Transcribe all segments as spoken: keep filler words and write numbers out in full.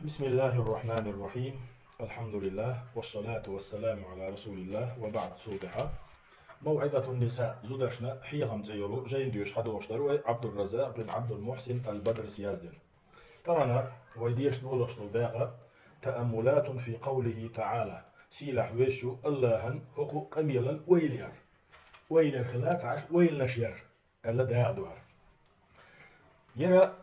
بسم الله الرحمن الرحيم. الحمد لله والصلاة والسلام على رسول الله وبعد. Цул тӀехьа موعظة النساء, зударшна хьехам цӀе йолу жайна доьшуш хьадогӀуш дара вай, Ӏабдурраззакъ бин Ӏабдул-Мухьсин ал-Бадрис яздина. Тахана вай дешна долуш долу дакъа تأملات في قوله تعالى, сийлахь везачу АллахӀан хӀокху къамелан ойла яр. Ойла яр хилла ца Ӏаш, ойланаш яр аьлла дакъа ду хӀара. Яра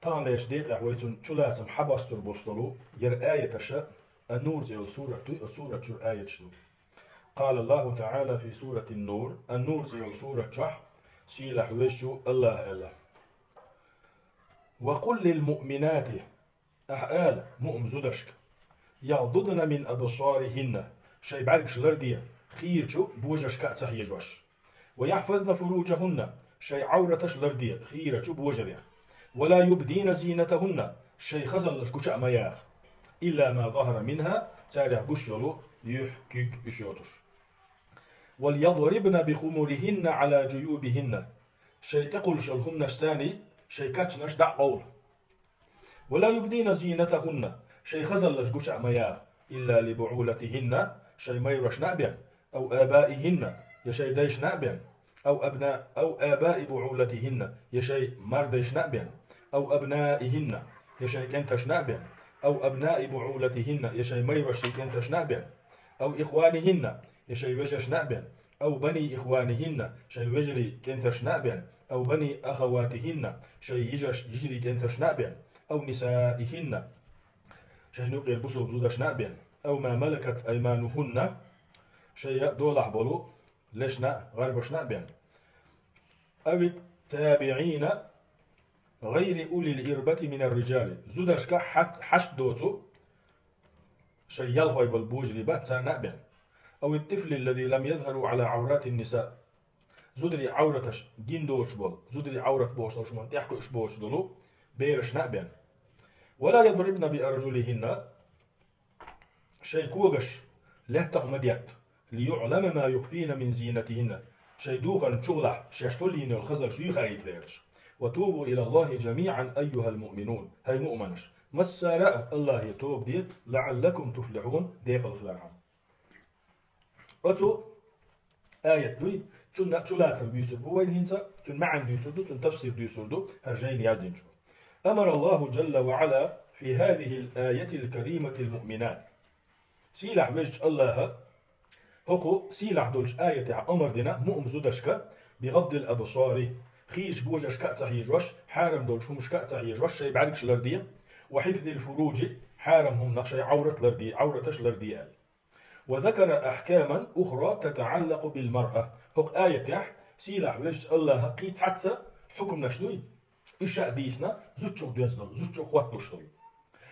таханлерчу декъехь вай цунна чулацам хьабастур болуш долу яра аяташа, Ан-Нур цӀе йолу сурат дуй, оцу сурат чуьра аяташ ду. قال الله تعالى في سورة النور, Ан-Нур цӀе йолу сурат чохь сийлахь везачу АллахӀа аьлла: وقل للمؤمنات, ахьа ала муъмин зударшка, يغضضن من أبصارهن, шайн бӀаьргаш ларде, хийрачу божаршка а ца хьежош. ويحفظن فروجهن, шайн Ӏавраташ ларде, хийрачу божарех. ولا يبدين زينتهن, шайн хазаллаш гуча а ма яха. إلا ما ظهر منها, царех гуш йолу юьхь, куьг, уьш йоцуш. وليضربن بخمرهن على جيوبهن, шайн тӀекхуллуш йолу хӀуманашца шайн качанаш дӀа а къовла. ولا يبدين زينتهن, шайн хазаллаш гуча а ма яха, إلا لبعولتهن, шайн майрошна а бен, أو آبائهن, я шайн дайшна а бен, أو أبناء، أو آباء بعولتهن, я шайн мардайшна а бен, أو أبنائهن, я шайн кӀенташна а бен, أو أبناء بعولتهن, я шайн майрошийн кӀенташна а бен, أو إخوانهن, я шайн вежаршна а бен, أو بني إخوانهن, шайн вежарийн кӀенташна а бен, أو بني أخواتهن, шайн йижарш-, йижарийн кӀенташна а бен, أو نسائهن, шайн юкъера бусалба зударшна а бен, أو ما ملكت أيمانهن, шайн долахь болу лешна а, гӀарбашна а бен. أو التابعين غير أولي الإربة من الرجال, зударшка хьа-, хьашт доцу шайн ялхой болу божарий бац, царна а бен. أو الطفل الذي لم يظهروا على عورات النساء, зударийн Ӏавраташ гина доцуш болу, зударийн Ӏаврат бохуш долу хӀуманна тӀехь кхуьуш боцуш долу берашна а бен. ولا يضربن بأرجلهن, шайн когаш лаьттах ма детта, ليعلم ما يخفين من زينتهن, шайн духарна чухула шаьш хьулйина йолу хазаллаш юй хаийта гӀерташ. وتوبوا إلى الله جميعا أيها المؤمنون, хӀай муъманаш, массара а АллахӀе тоба де, لعلكم تفلحون, декъала хилархьама. Оцу аят дуй, цунна чулацам буьйцур бу вайна хӀинца, цуьнан маьӀна дуьйцур ду, цуьнан тафсир дуьйцур ду хӀара жайна яздинчо. أمر الله جل وعلا في هذه الآية الكريمة المؤمنات. Сийлахь везачу АллахӀа хӀокху сийлахь долчу аятехь омар дина муъмин зударшка: بغض الأبصار, хийрачу божаршка а ца хьежош, хьарам долчу хӀумашка а ца хьежош, шайн бӀаьргаш ларде, وحفظ الفروج, хьарам хӀуманах шайн Ӏаврат ларде, Ӏавраташ ларде аьлла. وذكر أحكاما أخرى تتعلق بالمرأة. ХӀокху аятехь сийлахь везачу АллахӀа кхин цхьацца хьукманаш дуй, уьш а дийцина, зудчух доьзна долу, зудчух хӀотталуш долу.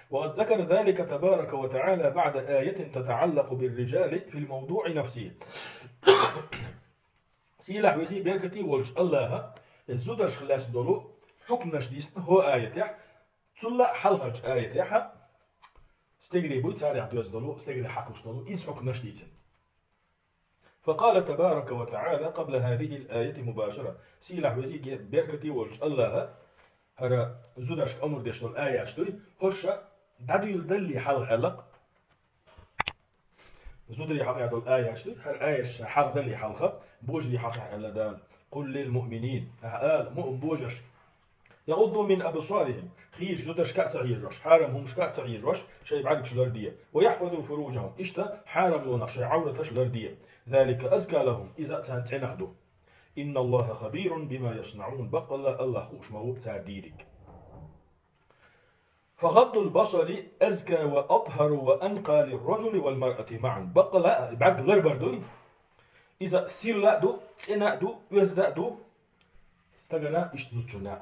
وقد ذكر ذلك تبارك وتعالى بعد آية تتعلق بالرجال في الموضوع نفسه. Сийлахь везий беркатий волчу АллахӀа, э, зударшка лаьцна долу хьукманаш дийцина хӀо аятехь, цул а хьалхарчу аятехьа стегарий буй, царехь доьзна долу, стегарий хьакхуш долу, иза хьукманаш дийцина. فقال تبارك وتعالى قبل هذه الآية مباشرة. Сийлахь везий ге-, беркатий волчу АллахӀа, хӀара зударшка омар деш долу аяташ дуй, хӀорш дӀадуьйла даллий хьалха аьлла-кх. Зударий хьакъехь долу аяташ дуй, хӀара аяташ хьалха даллий хьалха, божарий хьакъехь аьлла Дала: قل للمؤمنين, ахьа ала муъмин божаршка, يغضوا من أبصارهم, хийрачу зударшка а ца хьежош, хьарам хӀумашка а ца хьежош, шайн бӀаьргаш ларде, ويحفظوا فروجهم, иштта хьарамлонах шайн Ӏавраташ ларде, ذلك أزكى لهم, иза а царна цӀенах ду. إن الله خبير بما يصنعون, баккъалла АллахӀ хууш ма ву цара дийриг. فغض البصر أزكى وأطهر وأنقى للرجل والمرأة معا. Баккъалла а бӀаьрг ларбар дуй, иза сирла а ду, цӀена а ду, оьзда а ду стагана, иштта зудчунна а.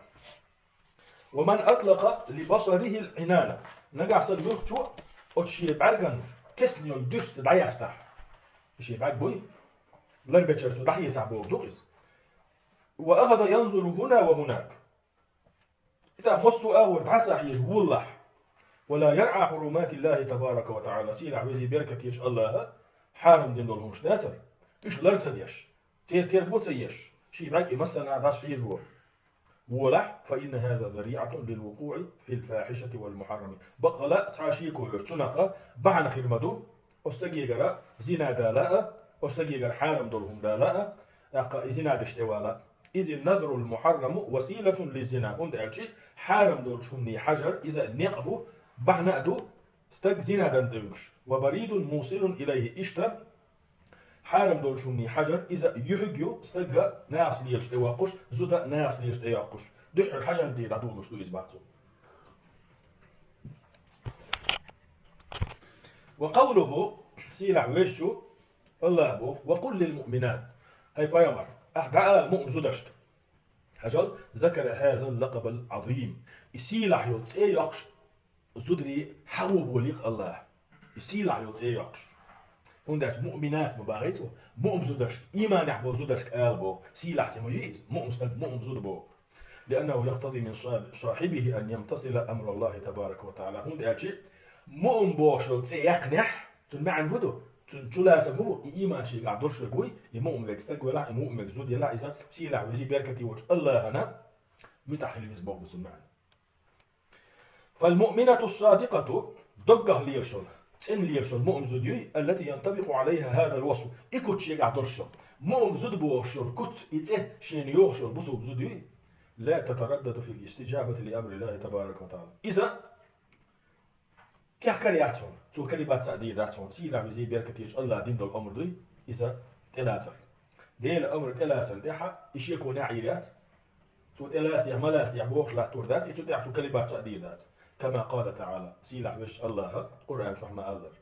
ومن أطلق لبصره العنان. Нагахь санна муьлххачо оцу шен бӀаьрган тесна йолу дуьрста дӀаяьстахь, и шен бӀаьрг буй, ларбечара цо дӀахецахь бохург ду-кх иза. وأخذ ينظر هنا وهناك. И тӀаккха массо а агӀор дӀаса а хьежа воллахь. ولا يرعى حرمات الله تبارك وتعالى. Сийлахь везий беркат ечу АллахӀа хьарам дина долу хӀумаш дацара, уьш лар ца деш, церан терго ца еш, шен бӀаьрг и массанхьа дӀаса хьежа волу. волахь, فإن هذا ذريعة للوقوع في الفاحشة والمحرم. Бакъала цхьа шеко йолуш цунах бахьана хир ма ду, оцу стагегара зина дала а, оцу стагегара хьарам долу хӀума дала а, тӀаккха и зина деш тӀевала. إذ النظر المحرم وسيلة للزنا. ХӀунда аьлча хьарам долчу хӀумане хьажар иза некъ бу, бахьана а ду, стаг зина дан тӀевуьгуш. وبريد موصل إليه. Иштта хьарам долчу хӀумане хьажар иза юьхьиг ю, стаг а нахаца лелаш тӀевоккхуш, зуда а нахаца лелаш тӀейоккхуш. Дуьххьара хьажан тӀе дӀадолуш ду иза боху цо. وقوله, сийлахь везачу АллахӀа боху: وقل للمؤمنات. ХӀай пайхамар, ахь дӀаала муъмин зудашка. Хьажал, ذكر هذا اللقب العظيم. И сийлахь йолу цӀе йоккхуш зударий хьахо болийх АллахӀа. И сийлахь йолу цӀе йоккхуш. ХӀунда аьлча муъминат ма бахий цо, муъмин зудашка, ийманехь болу зудашка ала боху. Сийлахь цӀе ма ю иза, муъмин стаг, муъмин зуда боху. لأنه يقتضي من صاحبه أن يمتثل أمر الله تبارك وتعالى. ХӀунда аьлча муъмин бохуш йолу цӀе яьккхинехь, цуьнан маьӀна хӀун ду? Цуьнан чулацам хӀун бу? И ийман шегахь долуш верг вуй, и муъмин верг стаг велахь, и муъмин верг зуда елахь, иза сийлахь везий беркате волчу АллахӀана муьтӀахь хила веза боху ду цуьнан маьӀна. فالمؤمنة الصادقة, доггах лелаш йолу, цӀена лелаш йолу муъмин зуда юй, التي ينطبق عليها هذا الوصف, и куц шегахь долуш йолу, муъмин зуда бохуш йолу куц, и цӀе шена йохуш йолу бусулба зуда юй, لا تتردد في الاستجابة لأمر الله تبارك وتعالى. Иза кехкар яц хьуна, цо карий бац а дийр дац хьуна, сийлахь везий беркате волчу АллахӀа дина долу амр дуй, иза тӀелацар. Делан амр тӀелацарна тӀехь и шеко неӀ йийр яц. Цо тӀелацадехь, ма лацадехь бохуш латтор дац, и цу тӀехь цо карий бац а дийр дац. كما قال تعالى, сийлахь везачу АллахӀа Къуръан чохь ма-аллара: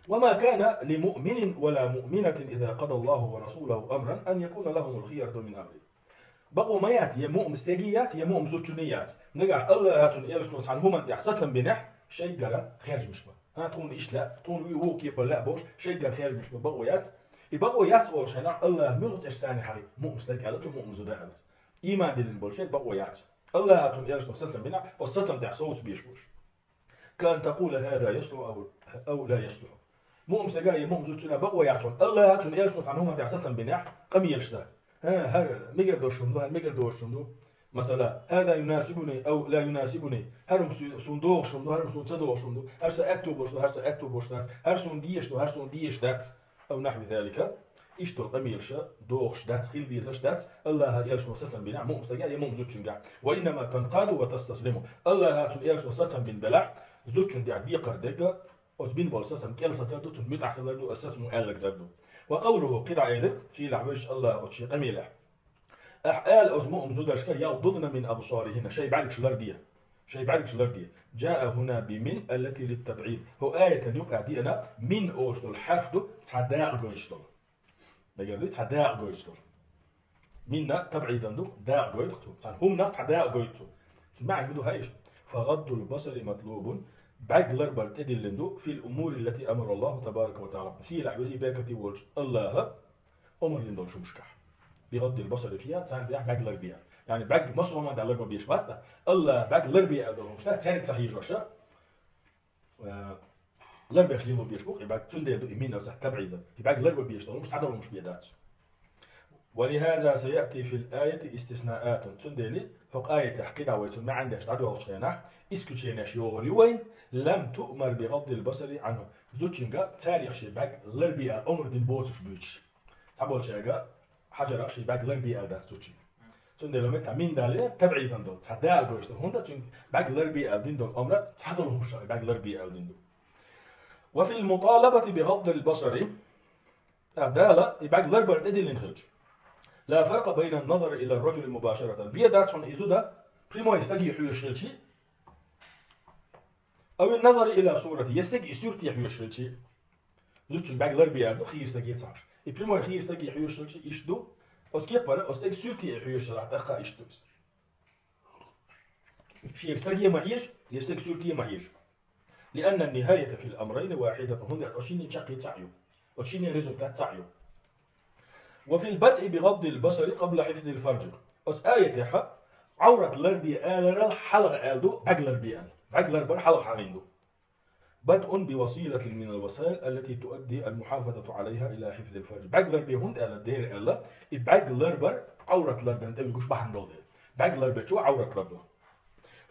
وما كان لمؤمن ولا مؤمنة إذا قضى الله ورسوله أمرا أن يكون لهم الخيرة من أمره. Бакъо ма яц, я муъмин стегий яц, я муъмин зудчунний яц. Нагахь АллахӀа, цуьнан элчано цхьана хӀуманна тӀехь сацам бинехь, шайгара хержамаш бан. ХӀан, тхуна иштта лаьа, тхуна вуьйр вукху кепара лаьа бохуш, шайгара хержамаш бан бакъо яц. И бакъо яц олуш хенахь, АллахӀа муьлха цӀерш царна хьахий, муъмин стаг аьлла цо, муьлха зуда аьлла цо. Ийман диллина болу шайга бакъо яц. АллахӀа, цуьнан элчано сацам бинехь, оцу сацам тӀехь совца безаш болуш. كأن تقول هذا يصلح أو، أو لا يصلح. Муъмин стага я муъмин зудчунна бакъо яц хьуна, АллахӀа, цуьнан элчано цхьана хӀуманна тӀехь сацам бинехь, къамелаш дан. ХӀан, хӀара мегар долуш хӀума ду, хӀара мегар долуш хӀума ду. Масала, هذا يناسبني أو لا يناسبني. ХӀара хӀума су-, суна догӀуш хӀума ду, хӀара хӀума суна ца догӀуш хӀума ду. ХӀара сан аьтто болуш ду, хӀара сан аьтто болуш дац. ХӀара суна дезаш ду, хӀара суна дезаш дац. أو نحو ذلك. Иштта долу къамелаш догӀуш дац, хила дезаш дац, АллахӀа, элчано сацам бинехь муъмин стагехь я муъмин зудчуьнгахь. وإنما تنقاد وتستسلم. АллахӀа, цуьнан элчано сацам бина белахь, зудчун тӀехь декхар дерг, оцу бина болу сацам кӀел сацар ду, цунна муьтӀахь хилар ду, оцу сацамо аьлларг дар ду. وقوله, кхидӀа элира сийлахь везачу АллахӀа оцу шен къамелехь: Ахь ала оцу муъмин зударшка: يغضضن من أبصارهن, шайн бӀаьргаш ларде. Шайн бӀаьргаш ларде. جاء هنا بمن التي للتبعيض. ХӀокху аятан юкъахь деана мин олуш долу хьарф ду, цхьа дакъа гойтуш долу. Мегар ду, цхьа дакъа гойтуш долу. Минна табӀидан ду, дакъа гойту цо. Цхьана хӀуманах цхьа дакъа гойту цо. Цуьнан маьӀна хӀун ду хаьий шу? فغض البصر مطلوب. БӀаьрг ларбар тӀедиллина ду, في الأمور التي أمر الله تبارك وتعالى. Сийлахь везий беркате волчу АллахӀа омра дина долчу хӀуманашкахь. بغض البصر فيها, царна тӀехь бӀаьрг ларбе. Яъни бӀаьрг массо а хӀуманна тӀехь ларбан безаш бац, ткъа АллахӀа бӀаьрг ларбе аьлла долу хӀуманаш дац, цаьрга ца хьежош, а, ларбеш лело безаш бу, и бӀаьрг цундела ду, и мин оцу табӀиза. И бӀаьрг ларбан безаш долу хӀуманаш цхьадолу хӀуманаш бен дац. ولهذا سيأتي في الآية استثناءات. Цундела хӀокху аятехь кхидӀа вай цуьнан маьӀна деш дӀадоьлхучу хенахь, исключенеш йогӀур ю вайн, لم تؤمر بغض البصر عنه. Зудчуьнга царех шен бӀаьрг ларбе аьлла омра дина боцуш буьйцуш. Цхьаболчаьрга хьажарах шен бӀаьрг ларбе аьлла дац зудчуьнга. Цундела метта мин далийна табӀидан долу, цхьа дакъа гойтуш долу. ХӀунда цуьнга бӀаьрг ларбе аьлла дина долу омра цхьадолу хӀуманашкахь бӀаьрг ларбе аьлла дина ду. وفي المطالبة بغض البصر. ТӀаккха Дала и бӀаьрг ларбар тӀедиллина хилча. لا فرق بين النظر إلى الرجل مباشرة. Бен дац хьуна и зуда прямой стаге хьоьжуш хилчий, أو النظر إلى صورته, я стеган и суьрте хьоьжуш хилчий. Зудчун бӀаьрг ларбе аьлла ду, хийра стаге ца хьоьжуш. И прямой хийра стаге хьоьжуш хилчий иштта ду, оцу кепара, оцу стеган суьрте хьоьжуш хилахь, тӀаккха иштта ду иза. Шега стаге ма хьежа, я стеган суьрте ма хьежа. لأن النهاية في الأمرين واحدة, хӀунда аьлча оцу шиннан чаккхе цхьаъ ю. Оцу шиннан результат цхьаъ ю. وفي البدء بغض البصر قبل حفظ الفرج. Оцу аятехь Ӏаврат ларде аларал хьалха аьлла ду, бӀаьрг ларбе аьлла. БӀаьрг ларбар хьалха хьахийна ду. بدء بوسيلة من الوسائل التي تؤدي المحافظة عليها إلى حفظ الفرج. БӀаьрг ларбе хӀунда аьлла, дера аьлла, и бӀаьрг ларбар Ӏаврат лардан тӀе вуьгуш бахьана долу дела. БӀарг ларбечо Ӏаврат лардо.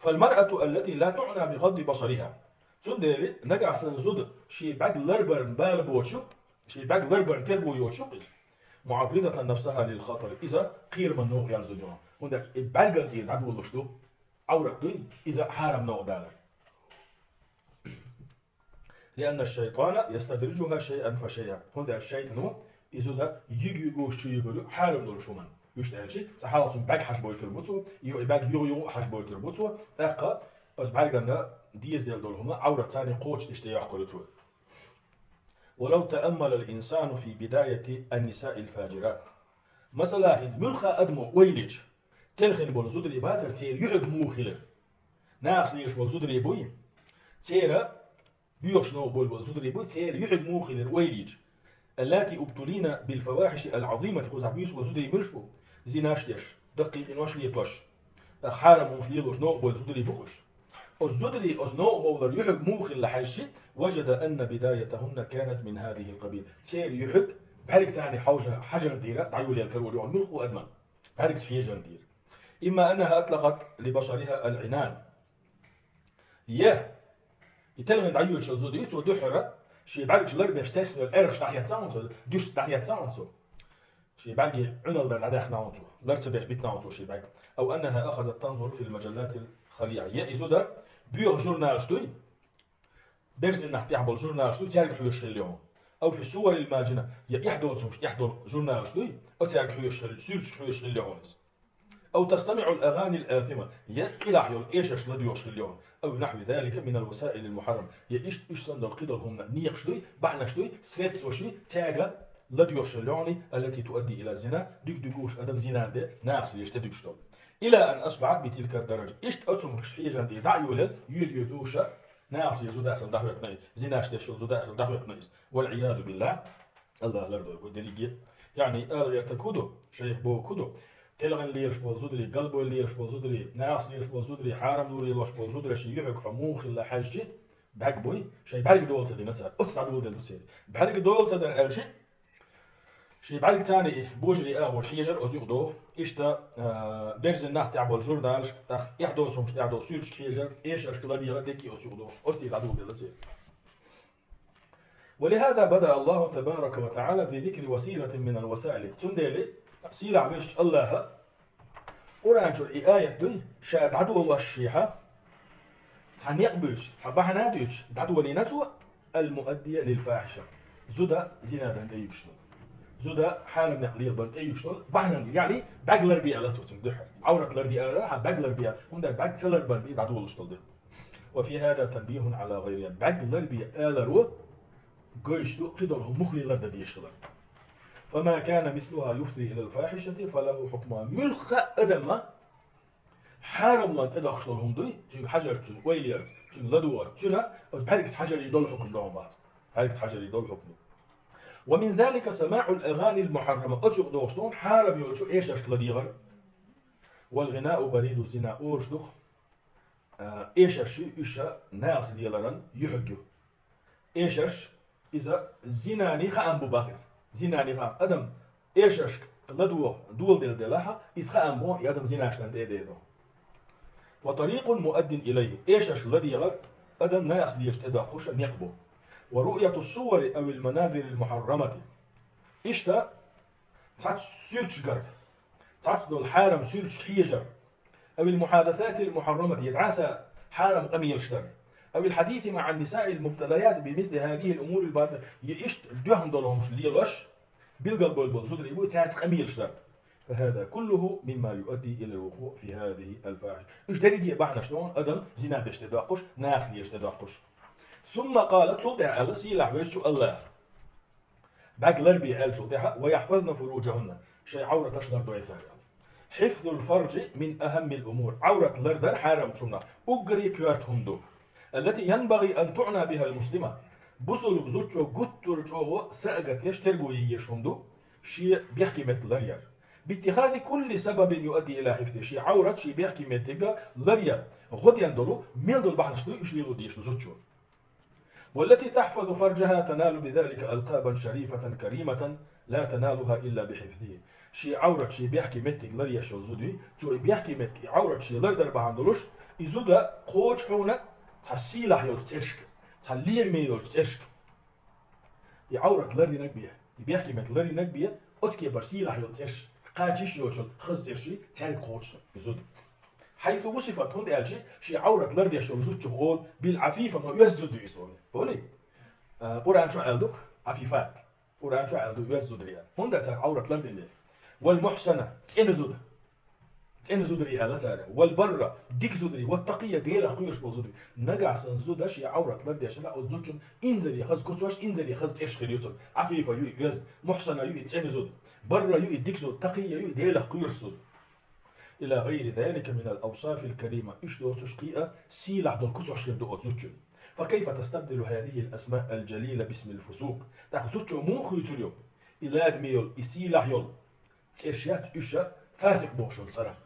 فالمرأة التي لا تعنى بغض بصرها. Цундела нагахь санна зуда ший бӀарг ларбарна бала боцуш, ший бӀарг ларбарна терго йоцуш ю иза. معرضة نفسها للخطر. Иза кхерама новкъа яьлла зуда ю. ХӀунда аьлча и бӀарган тӀера дӀадолалуш ду, Ӏаврат дуй, иза хьарам новкъа далар. لأن الشيطان يستدرجها شيئا فشيئا. ХӀунда аьлча шайтӀано и зуда юг-югаш чу йигар ю хьарам долчу хӀуманна. Вуьшта аьлча, цхьа хьалха цунна бӀарг хьажабойтур бу цо, и бӀарг юха-юха хьажабойтур бу цо, тӀаккха оцу бӀаргана дезаделла долу хӀума Ӏаврат царна кхочушдеш тӀе йоккхур ю цо. ولو تأمل الإنسان في بداية النساء الفاجرات. Масала, хӀинца муьлхха адамо ойла йича, телхина болу зударий бацара церан юьхьиг муха хилира. Нахаца лелаш болу зударий буй, церан боьхачу новкъа болу болу зударий буй, церан юьхьиг муха хилира ойла йича. اللاتي ابتلين بالفواحش العظيمة, кхузахь буьйцуш болу зударий муьлш бу? Зинаш деш, даккхий къинош летош, тӀаккха хьарам хӀумаш лелош новкъа болу зударий бу-кх уьш. Оцу зударий оцу новкъа бовлар юьхьиг муха хилла хьаьжча, وجد أن بدايتهن كانت من هذه القبيل. Церан юьхьиг бӀаьргацани хьовжа-, хьажарна тӀера дӀайолаелла карор ю муьлхха адаман. БӀаьргаца хьежарна тӀера. إما أنها أطلقت لبصرها العنان. Я, и телхина дӀайоьдуш йолу зуда ю, цо дуьххьара шен бӀаьргаш ларбеш тесна йолу аьргаш дӀахецна хьуна цо, дуьсса дӀахецна хьуна цо. Шен бӀаьргийн Ӏуьналла дар дӀадаьхна хьуна цо, ларца беш битина хьуна цо шен бӀаьрг. أو أنها أخذت تنظر في المجلات الخليعة. Я и зуда боьха журналаш дуй, берзина нах тӀехь болу журналаш дуй, цаьрга хьоьжуш хилла ю хьуна. أو في الصور الماجنة, я эхь доцу хӀумаш тӀехь долу журналаш дуй, оцаьрга хьоьжуш хилла, суьрташка хьоьжуш хилла ю хьуна иза. أو تستمع الأغاني الآثمة, я къилахь йолу эшарш ладоьгӀуш хилла ю хьуна. أو نحو ذلك من الوسائل المحرمة, я иштта уьш санна долу кхидолу хӀума, некъаш дуй, бахьанаш дуй, средстваш ю, цаьрга ладоьгӀуш хилла ю хьуна, التي تؤدي إلى الزنا, дуьг-дуьгуш адам зинан де, нахаца лелаш тӀедуьгуш долу. إلى أن أصبحت بتلك الدرجة. Иштта оцу хӀуманаш хьежарна тӀера дӀа а йолаелла, йоьду-йоьду уьш, нахаца лелаш зуда хилла дӀахӀоьттина иза, зинаш деш йолу зуда хилла дӀахӀоьттина иза. والعياذ بالله. АллахӀ лардойла вай дерриге. Яъни, ала гӀертарг хӀун ду, шайх бохург хӀун ду? Телхина лелаш болу зударий, галбевлла лелаш болу зударий, нахаца лелаш болу зударий, хьарам лур лелош болу зударий шен юьхьиг хьо муха хилла хьаьжча, бӀаьрг буй, шайн бӀаьрг дола ца дина цара, оцу дӀадоладелла ду церан. БӀаьрг дола ца дара аьлча, шен бӀаьргацани и божарий агӀор хьежар оцу юкъа догӀу. Иштта, а, берзина нах тӀехь болу журналашка, тӀаккха эхь доцу хӀумаш тӀехь долу суьрташка хьежар, эшаршка ладегӀар дерриге оцу юкъа догӀуш. Оцу тӀера дӀадоладелла церан. ولهذا بدأ الله تبارك وتعالى بذكر وسيلة من الوسائل. Цундела сийлахь везачу АллахӀа Къуръан чуьра и аят дуй, ша дӀадолош шехьа, цхьа некъ буьйцуш, цхьа бахьана а дуьйцуш, дӀадолийна цо, المؤدية للفاحشة. Зуда зина дан тӀеюьгуш долу. Зуда хьарам некъ лелабан тӀеюьгуш долу. Бахьана, яъни, бӀаьрг ларбе аьлла цо цуьнга дуьххьара. Ӏаврат ларде аьлла, хьан бӀаьрг ларбе аьлла. ХӀунда бӀаьрг ца ларбан тӀе дӀадолуш долу де. وفي هذا تنبيه على غيرها. БӀаьрг ларбе аларо гойш ду, кхидолу хӀума мухле лардан дезаш хилар. فما كان مثلها يفضي إلى الفاحشة فله حكمها. Муьлхха а адаман хьарамлан тӀедоккхуш долу хӀума дуй, цуьнга хьажарца, цуьнга ойла ярца, цуьнга ладогӀарца, цуьнан оцу бӀаьргца хьажарий долу хӀукм ду хьуна бац. БӀаьргца хьажарий долу хӀукм ду. ومن ذلك سماع الأغاني المحرمة. Оцу юкъа догӀуш долу хьарам йолчу эшаршка ладегӀар. والغناء بريد الزنا. Олуш ду-кх, а, эшарш ю, уьш нахаца леларан юьхьиг ю. Эшарш, иза зинан хаам бу боху иза. Зинан хаам. Адам эшаршка ладогӀа доладелла делахь, иза хаам бу, и адам зинаш дан тӀе а дедо. وطريق مؤد إليه. Эшаршка ладегӀар адам нахаца лелаш тӀедоккхуш некъ бу. ورؤية الصور أو المناظر المحرمة. Иштта, цхьацца суьрташ гар, цхьацца долу хьарам суьрташка хьежар, أو المحادثات المحرمة, я дӀаса хьарам къамелаш дар, أو الحديث مع النساء المبتليات بمثل هذه الأمور الباطلة, я иштта доьхна долу хӀумаш лелош, билгал болу болу зударий буй, цаьрца къамелаш дар. فهذا كله مما يؤدي إلى الوقوع في هذه الفاحشة. Уьш дерриге бахьанаш ду хьуна адам зина деш тӀедоккхуш, нахаца лелаш тӀедоккхуш. ثم قال, цул тӀаьхьа аьлла сийлахь везачу АллахӀа. БӀаьрг ларбе аьллачул тӀаьхьа, ويحفظن فروجهن, шайн Ӏавраташ лардойла цара. حفظ الفرج من أهم الأمور. Ӏаврат лардар хьарамчунна уггаре коьрта хӀума ду. التي ينبغي أن تعنى بها المسلمة. Бусулба зудчо гуттар а чӀогӀа сагатдеш терго е езаш хӀума ду, шен бехке меттиг ларъяр. باتخاذ كل سبب يؤدي إلى حفظه. Шен Ӏаврат, шен бехке меттиг ларъяр. ГӀо ден долу, мел долу бахьанаш дуй, уьш лело дезаш ду зудчо. والتي تحفظ فرجها تنال بذلك ألقابا شريفة كريمة لا تنالها إلا بحفظه. шен Ӏаврат, шен бехке меттиг ларъеш йола зуда вий, цо и бехке меттиг, и Ӏаврат шен лардар бахьана долуш, и зуда кхочу хьуна цхьа сийлахь йолчу цӀерашка, цхьа лераме йолчу цӀерашка. И Ӏаврат лардинарг бен, и бехке меттиг лардинарг бен, оцу кепара сийлахь йолу цӀераш, кхача йиш йоцуш йолу хаза цӀераш, цаьрга кхочуш и зуда. Хьайсу вусифат, хӀунда аьлча шен Ӏаврат лардеш йолу зудчух олу, бил Ӏафифа, ма оьзда зуда ю иза олу. Олий? А, Къуръан чохь аьлла ду-кх, Ӏафифат. Къуръан чохь аьлла ду оьзда зударий аьлла. ХӀунда аьлча цара Ӏаврат лардина дела. Вал мухьсана, цӀена зуда. ЦӀена зударий аьлла цара. Вал барра, дика зударий, ват такъийя, Делах кхоьруш болу зударий. Нагахь санна зуда шен Ӏаврат лардеш хилахь, оцу зудчун инзаре хаза куцаш, инзаре хаза цӀераш хир ю цуьнан. Ӏафифа ю и оьзда, мухьсана ю и цӀена зуда, барра ю и дика зуда, такъийя ю и Делах кхоьруш зуда. Ила гӀайри залика минал авсафил карима. Уьш доцуш кхин а сийлахь долу куцаш хир ду оцу зудчун. Фа кайфа тастабдилу хӀазихил асмаъ ал-жалила бисмил фусукъ. ТӀаккха зудчо муха хуьйцур ю и ладаме йолу, и сийлахь йолу цӀераш яц уьш фасикъ бохуш йолу цӀарах,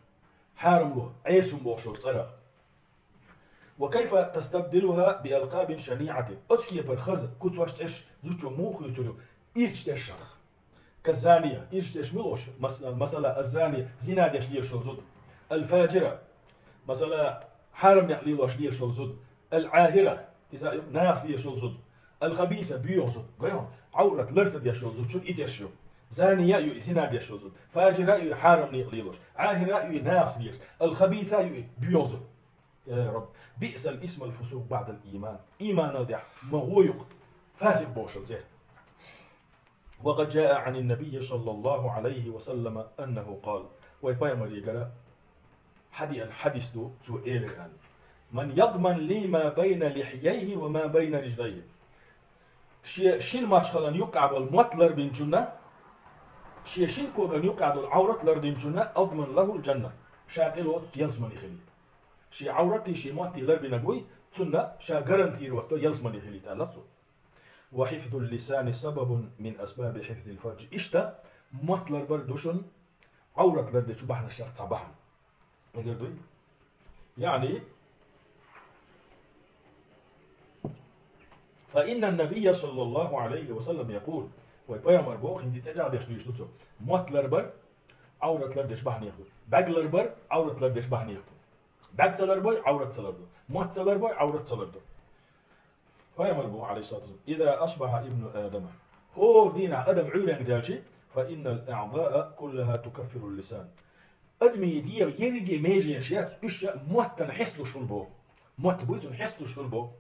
хьарамло, Ӏеса хӀума бохуш йолу цӀарах. Ва кайфа тастабдилуха би алкъабин шаниъатин. Оцу кепара хаза куцаш, цӀераш зудчо муха хуьйцур ю ирчу цӀерашах. Каззания, ирчу цӀераш мила олуш? Мас-, масала, аззания, зина деш лелаш йолу зуда. Алфаджира, масала, хьарам некъ лелош лелаш йолу зуда. Ал-Ӏахира, иза юха нахаца лелаш йолу зуда. Ал-хабиса, боьха зуда. Гой хьуна, Ӏаврат лар ца деш йолу зудчун и цӀераш ю. Зания ю и, зина деш йолу зуда. Фаджира ю и, хьарам некъ лелош. Ӏахира ю и, нахаца лелаш. Ал-хабиса ю и, боьха зуда. Я Рабби, биъсал исмул фусукъ баъдал ийман. Ийманал тӀехь ма гӀо ю-кх фасикъ бохуш йолу цӀе. Ва къад жаа Ӏанин набиййи саллаллаху Ӏалайхи ва саллама аннаху къала. Вай пайхамарегара хьадеана хьадис ду, цо элира аьлла: «Ман ядман ли ма байна лихьяйхи ва ма байна рижлайхи». Шен шина мочхалан юккъехь болу мотт ларбинчунна, шен шина коган юккъехь долу Ӏаврат лардинчунна, адман лахул джанна, ша тӀелоцу ялсамани хилийта. Шен Ӏавратий, шен моттий ларбинарг вуй, цунна ша гарантировать до ялсамани хилийта, аьлла цо. «Ва хьифзул лисани сабабун мин асбаби хьифзил фардж». Иштта, мотт ларбар ду шуна Ӏаврат лардечу бахьанашех цхьа бахьана. Мегар дуй? Яъни, «Фа иннан набийя саллаллаху Ӏалайхи ва саллам якъул». Вай пайхамар боху, хӀинца тӀечӀагӀдеш дуьйцуш ду цо. Мотт ларбар Ӏаврат лардечу бахьанех ду. БӀаьрг ларбар Ӏаврат лардечу бахьанех ду. БӀаьрг ца ларбой, Ӏаврат ца ларду. Мотт ца ларбой, Ӏаврат ца ларду. Пайхамар боху, Ӏалайхиссалату вассалам: «Иза асбахьа ибну Адама». ХӀора дийнахь адам Ӏуьйренга даьлчи, «фа иннал аъдаа куллаха тукаффирул лисан». Адамийн дегӀан ерриге меженаш яц, уьш моттана хьесталуш хуьлу боху. Мотт буй цунна хьесталуш хуьлу боху.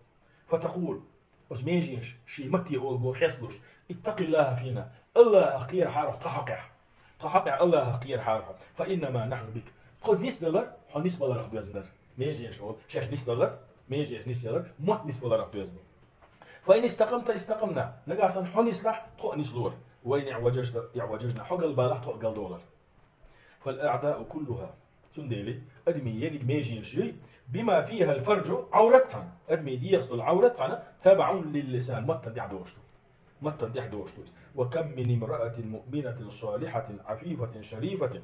«Фа такъул». Оцу меженаш шен матте олу боху хьесталуш: «Иттакъиллаха фина». Аллахах кхерахьара хьо тхан хьокъехь. Тхан хьокъехь Аллахах кхерахьара хьо. «Фа иннама нахьну бик». Тхо нисдалар, хьо нисбаларх доьзна дара. Меженаш олу, шаьш нисдалар, меженаш нисъялар, мотт нисбаларх доьзна. «Фа ин истакъамта истакъамна». Нагахь санна хьо нислахь, тхо а нислора. «Ва ин иъважажта иъважажна». Хьо галбалахь, тхо а галдолар. «Фал аъдау куллуха». Цундела адамийн ерриг меженаш юй, «бима фихал фарджу», Ӏаврат цхьана, адамийн дегӀаца долу Ӏаврат цхьана, «табаун лил лисан», маттана тӀехь догӀуш ду. Маттана тӀехь догӀуш ду иза. «Ва кам мин имраатин муъминатин салихатин Ӏафифатин шарифатин».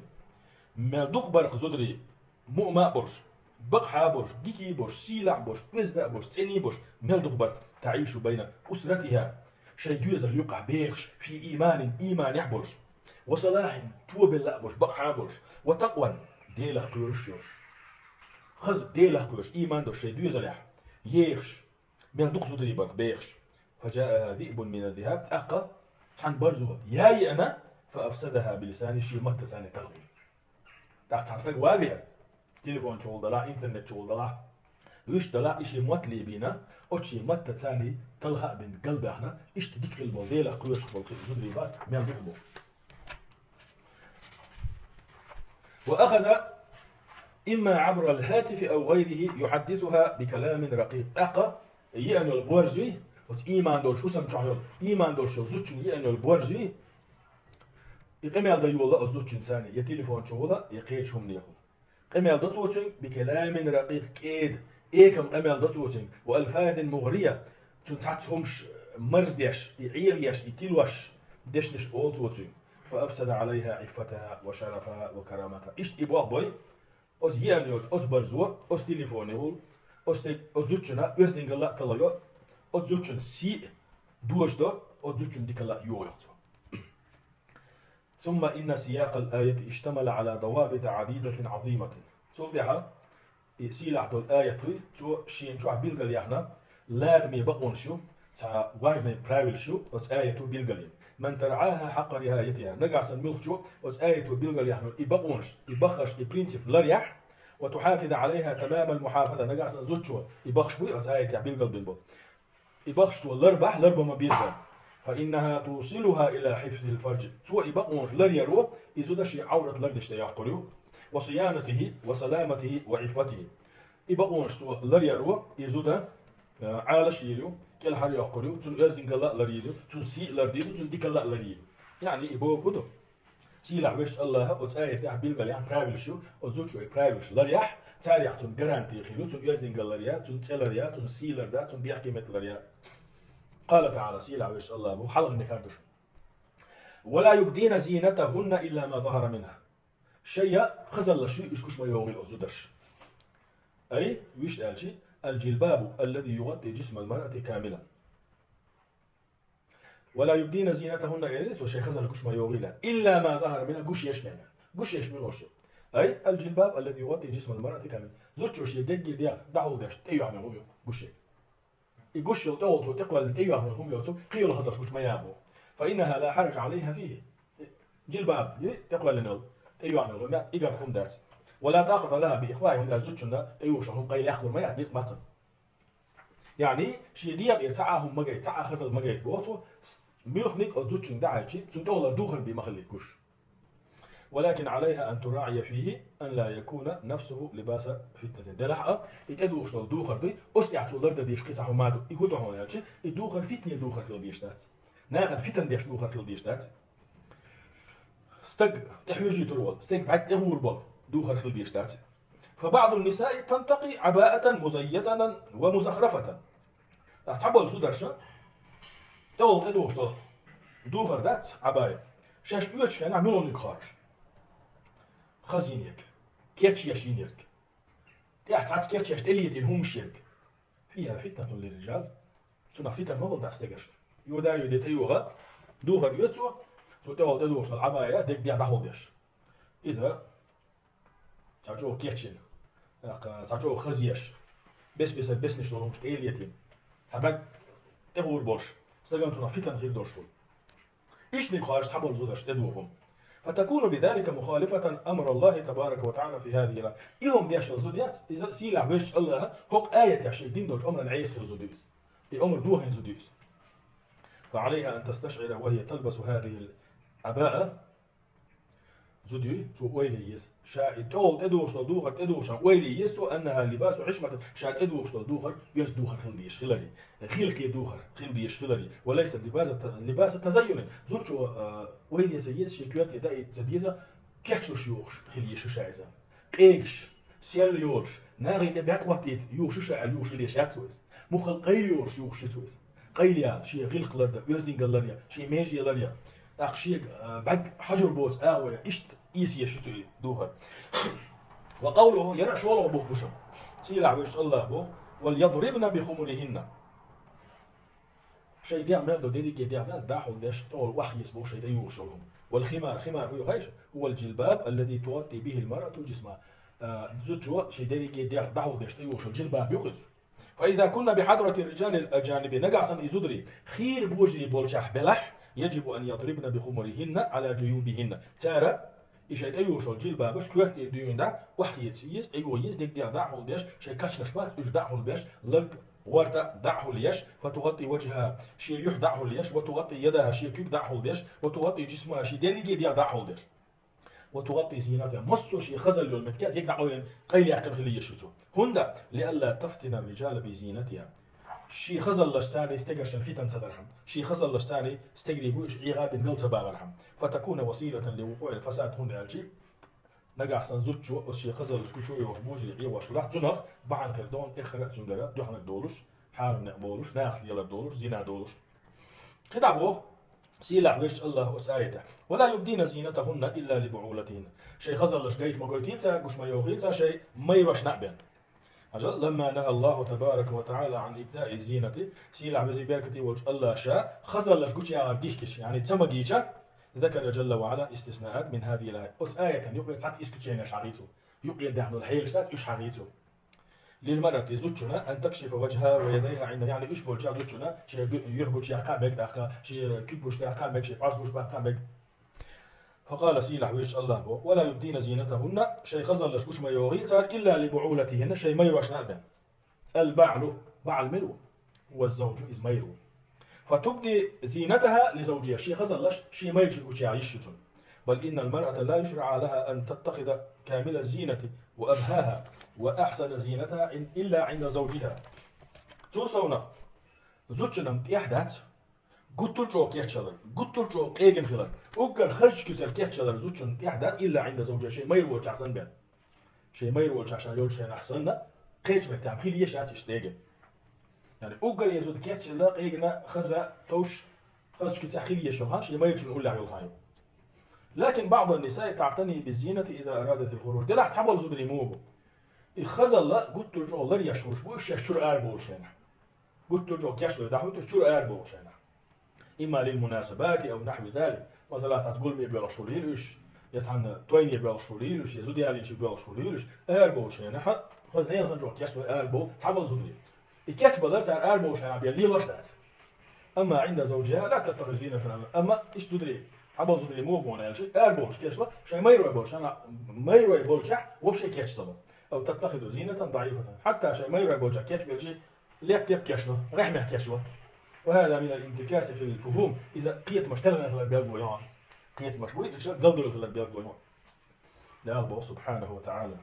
Мел дукха бара-кх зударий, муъма а болуш, бакъахьа а болуш, дика а болуш, сийлахь а болуш, оьзда а болуш, цӀена а болуш, мел дукха бара-кх, «таӀишу байна усратиха», шайн доьзал юккъехь бехаш, «фи ийманин», ийманехь болуш, «ва салахьин», тобелла а болуш, бакъахьа а болуш, «ва такъван», Делах кхоьруш а йолуш. Хаза Делах кхоьруш, ийман долуш шайн доьзалехь ехаш, мел дукха зударий бара-кх бехаш. «Фа жааха зиъбун мина ззиаб», тӀаккха цхьана барзо яа еана, «фа афсадаха билисани», шен маттаца цхьаьна талхийна. ТӀаккха цхьа стаг ван веана, телефон чухула далахь, интернет чухула далахь, вуьшта далахь, и шен мотт лебийна, оцу шен маттаца цхьаьна талха а бина, галбаьхна, иштта дика хила болу, Делах кхоьруш болу кхин зударий бац, мел дукха боху. «Ва ахаза имма Ӏабрал хӀатифи ау гӀайрихи юхьаддисуха би каламин ракъикъ». ТӀаккха еана йолу борз юй, оцу ийман долуш хӀусам чохь йолу, ийман долуш йолу зудчун еана йолу борз юй, и къамел дан йолла оцу зудчуьнца цхьаьна, я телефон чухула, я кхечу хӀуманехула. Къамел до цо цуьнга, «би каламин ракъикъ», кӀеда, экам къамел до цо цуьнга, «ва алфазин мугӀрия», цуьнан цхьацца хӀумаш марздеш, и Ӏехадеш, и тилош, дешнаш олу цо цуьнга. «Фа афсада Ӏалайха Ӏиффатаха ва шарафаха ва караматаха». Иштта и болх бой, оцу еана йолчу оцу барзо, оцу телефонехула, оцу стеган, оцу зудчунна оьздангалла а талайо, оцу зудчун сий а дожадо, оцу зудчун дикалла а йохайо цо. ثم إن سياق الآية اشتمل على ضوابط عديدة عظيمة. Цул тӀехьа и сийлахь долу аят дуй, цо шена чохь билгал яхна, ладаме бакъонаш ю, цхьа важный правилаш ю оцу аято билгал йина. من ترعاها حق رعايتها. Нагахь санна муьлххачо оцу аято билгал яхна и бакъонаш, и баххарш, и принцип ларъяхь, وتحافظ عليها تمام المحافظة. Нагахь санна зудчо и баххаш буй оцу аятехь билгал бина бу. И баххаш цо ларбахь, ларба ма беза. فإنها توصلها إلى حفظ الفرج. Цо и бакъонаш ларъяро, и зуда шен Ӏаврат лардеш тӀе йоккхур ю. وصيانته وسلامته وعفته. И бакъонаш цо ларъяро, и зуда, а, Ӏалаш йийр ю, кӀелхьара йоккхур ю, цуьнан оьздангалла а ларйийр ю, цуьнан сий а лардийр ю, цуьнан дикалла а ларйийр ю. Яъни и бохург хӀун ду? Сийлахь везачу Аллаха оцу аятехь билгал яхь правилаш ю, оцу зудчо и правилаш ларъяхь, царех цунна гаранти хир ю, цунна оьздангалла ларъя, цунна цӀе ларъя, цунна сий ларда, цунна бехке меттиг ларъя. قال تعالى, сийлахь везачу Аллаха боху, хьалхарниг хӀара ду шуна. ولا يبدين زينتهن إلا ما ظهر منها. Шайн хазаллаш уьш гуш ма йогӀийла оцу зударша. Ай, вуьшта аьлча, الجلباب الذي يغطي جسم المرأة كاملا. ولا يبدين زينتهن, элира цо, шайн хазаллаш гуш ма йогӀийла. إلا ما ظهر منها, гуш еш мел. Гуш еш муьлш ю? Ай, الجلباب الذي يغطي جسم المرأة كاملا. Зудчо шен дегге дегӀ дӀахьулдеш тӀеюьхьна йолу хӀума ю гуш еш. И гуш йолу тӀехула цо тӀекхоьллина тӀеюьхьна йолу хӀума ю цо, кхин йолу хазаллаш гуш ма йогӀу. فإنها لا حرج عليها فيه. Жилбаб, и тӀекхоьллина йолу, тӀеюьхьна йолу хӀума яц, и гар хӀума дац. ولا طاقة لها بإخفائه, хӀунда аьлча зудчунна тӀеюьхкуш йолу хӀума къайлаяккхалур ма яц, ницкъ ма ца. Яъни, шен дегӀера цхьа а хӀума ма гайта, цхьа а хазалла ма гайта боху цо, с-, муьлханиг оцу зудчуьнга дӀахьаьжча, цуьнан тӀехула духар бен ма хиллийта гуш. ولكن عليها أن تراعي فيه أن لا يكون نفسه لباس فتنة. Делахь а, и тӀедухуш долу духар дуй, оцу тӀехь цо лардан дезаш кхин цхьа хӀума ма ду. И хӀун ду хьуна аьлча, и духар фитне духар хила дезаш дац. Нахана фитна деш духар хила дезаш дац. Стаг тӀехьоьжуьйтур волу, стеган бӀаьрг тӀехур болу духар хила дезаш дац. فبعض النساء تنتقي عباءة مزينة ومزخرفة. Ткъа цхьаболу зударша тӀехула тӀедухуш долу духар дац, Ӏабая. Шаьш оьцучу хенахь муьлханиг кхаржа. Хаза йинарг, кечъеш йинарг. ТӀехь цхьацца кечъеш тӀелетийна хӀумаш ерг. فيها فتنة للرجال. Цунах фитна ма хуьлда стегаршна. Йода-йоде тӀейогӀу, духар оьцу, цо тӀехула тӀедухуш долу Ӏабая дегдех дӀахьулдеш. Иза цхьа чӀогӀа кечйина, тӀаккха цхьа чӀогӀа хазъеш, бес-бесара беснеш долу хӀумаш тӀелетийна, цхьа бӀаьрг тӀехур болуш, стагана цунах фитна хир долуш хуьлу. Иштаниг кхаржа цхьаболу зударша тӀедуху. فتكون بذلك مخالفة أمر الله تبارك وتعالى في هذه الآية. И хӀума деш йолу зуда яц, иза сийлахь везачу Аллаха хӀокху аятехь шайга дина долчу омрана Ӏеса хилла зуда ю иза. И омра дохийна зуда ю иза. فعليها أن تستشعر وهي تلبس هذه العباءة. Зуда ю, цо ойла е еза. Ша и тӀехула тӀедухуш долу духар тӀедухуш, ойла е еза цо, أنها لباس عصمة, ша тӀедухуш долу духар оьзда духар хила дезаш хиларе, гӀиллакхе духар хила дезаш хиларе. وليس لباس، لباس تزين. Зудчо, а, ойла е ца еза, шен коьрте даийта ца деза, кечлуш юхуш хила езаш ю ша иза. Къегаш, сел йолуш, нахе тӀе бӀаьрг хӀоттийта юхуш ю ша аьлла юхуш хила езаш яц цо иза. Муххал къайла йолуш юхуш ю цо иза. Къайла яла, шен гӀиллакх лардан, оьздангалла ларъян, шен меже ларъян. ТӀаккха шега, а, бӀаьрг хьажар боцу агӀо ян, иштта ийса езаш ю цо и духар. وقوله, яра а шолгӀа бух бу шуна. Сийлахь везачу Аллаха боху: وليضربن بخمرهن. Шайн дегӀ мел долу дерриге дегӀ дац дӀахьулдеш, тӀехула охьаэца боху шайн тӀе юхуш йолу хӀума. والخمار, химар хӀун ю хаьий шу? هو الجلباب الذي تغطي به المرأة جسمها. А, зудчо шайн дерриге дегӀ дӀахьулдеш тӀе юхуш йолу жилбаб ю иза. فإذا كن بحضرة الرجال الأجانب, нагахь санна и зударий хийра божарий болчохь белахь, يجب أن يضربن بخمرهن على جيوبهن. Цара и шайн тӀе юхуш йолу жилбабаш коьрта тӀера дуьйна дӀа охьаэца еза, тӀе юха еза, дегдех дӀа а хьулбеш, шайн качлаш бац, уьш дӀа а хьулбеш, лаг, гӀорта дӀа а хьулъеш, فتغطي وجهها, шен юьхь дӀа а хьулъеш, وتغطي يدها, шен куьг дӀа а хьулдеш, وتغطي جسمها, шен дерриге дегӀ дӀа а хьулдеш. وتغطي زينتها, массо а шен хазалла йолу меттигаш егна дӀакъевлина, къайлаяьккхина хила езаш ю цо. ХӀунда? لئلا تفتن الرجال بزينتها. Шен хазаллашца царна стегаршна фитна ца дархьама, шен хазаллашца царна стегарий бу уьш Ӏехабина гал ца багӀархьама. فتكون وسيلة لوقوع الفساد, хӀунда аьлча нагахь санна зудчо оцу шен хазаллаш гучу йохуш божарий Ӏехош хилахь, цунах бахьана хир ду хьуна эххар а цуьнгара дуьхьаниг долуш, хьарам некъ болуш, нахаца лелар долуш, зина долуш. КхидӀа боху сийлахь везачу Аллаха оцу аятехь: ولا يبدين زينتهن إلا لبعولتهن. Шайн хазаллаш гайта ма гойтийла цара, гуш ма йохийла цара шайн майрошна а бен. Хьажал, لما نهى الله تبارك وتعالى عن إبداء الزينة, сийлахь везий беркате волчу Аллаха ша хазаллаш гучуягӀар дихкича, яъни ца магийча, ذكر جل وعلا استثناءات من هذه الآية. Оцу аятан юкъе цхьацца исключениеш хьагӀийцу. Юкъе даьхна хьелаш дац, уьш хьагӀийцу. للمرأة, зудчунна, أن تكشف وجهها ويديها عند, яъни уьш болча зудчунна шен гу-, юьхь гучуяккха мега тӀаккха, шен куьг гучуяккха мега, шен пӀаз гучуяккха мега. فقال, сийлахь везачу АллахӀа боху: ولا يبدين زينتهن, шайн хазаллаш гучу ма йогӀий цара, إلا لبعولتهن, шайн майрошна а бен. البعل, баӀал мила ву? والزوج, иза майра ву. فتبدي زينتها لزوجها, шен хазаллаш шен майрачунна гучуяха йиш ю цунна. بل إن المرأة لا يشرع لها أن تتخذ كامل الزينة وأبهاها وأحسن زينتها إلا عند زوجها. Цул совнах, зудчунна тӀехь дац гуттар а чӀогӀа кечъялар, гуттар а чӀогӀа къегина хилар, уггар хазачу куьцара кечъялар зудчунна тӀехь дац, إلا عند زوجها, шен майра волчохь санна бен. Шен майра волчохь ша йолчу хенахь санна, кхечу меттехь хила езаш яц иштта къегина. Яъни уггаре зуда кечъяла, къегина, хаза, товш, хазачу куьцехь хила езаш йолу хан шен майрачунна уллехь йолу хан ю. لكن بعض النساء تعتني بالزينة إذا أرادت الخروج. Делахь цхьаболу зударий муха бу? И хазалла гуттар а чӀогӀа ларъеш хуьлуш бу уьш шаьш чуьра ара бовлучу хенахь. Гуттар а чӀогӀа кечлой дӀахӀуьйту уьш чуьра ара бовлучу хенахь. إما للمناسبات أو نحو ذلك. Масала, цхьацца гуламе боьлхуш хуьлийла уьш, я цхьанна тойне боьлхуш хуьлийла уьш, я зуда ялийча боьлхуш хуьлийла уьш, ара бовлучу хенахь, хаза нехан санна чӀогӀа кечлой ара бовлу цхьаболу зударий. И кечбалар цара ара бовлучу хенахь бен лелош дац. أما عند زوجها لا تتخذ زينة أبدا. Амма иштта зударий, цхьаболу зударий муха бу аьлча, ара бовлуш кечбо, шайн майрой болчу хенахь, майрой болчохь вообще кеч ца бо. أو تتخذ زينة ضعيفة. Хьатта шайн майрой болчохь кечбелча, леп-леп кечло, рехьмех кечло. وهذا من الانتكاس في الفهوم. Иза кхетамаш телхина хилар билгало ю хьуна. Кхетамаш буй, иза галдойла хилар билгало ю хьуна. Дала боху, سبحانه وتعالى: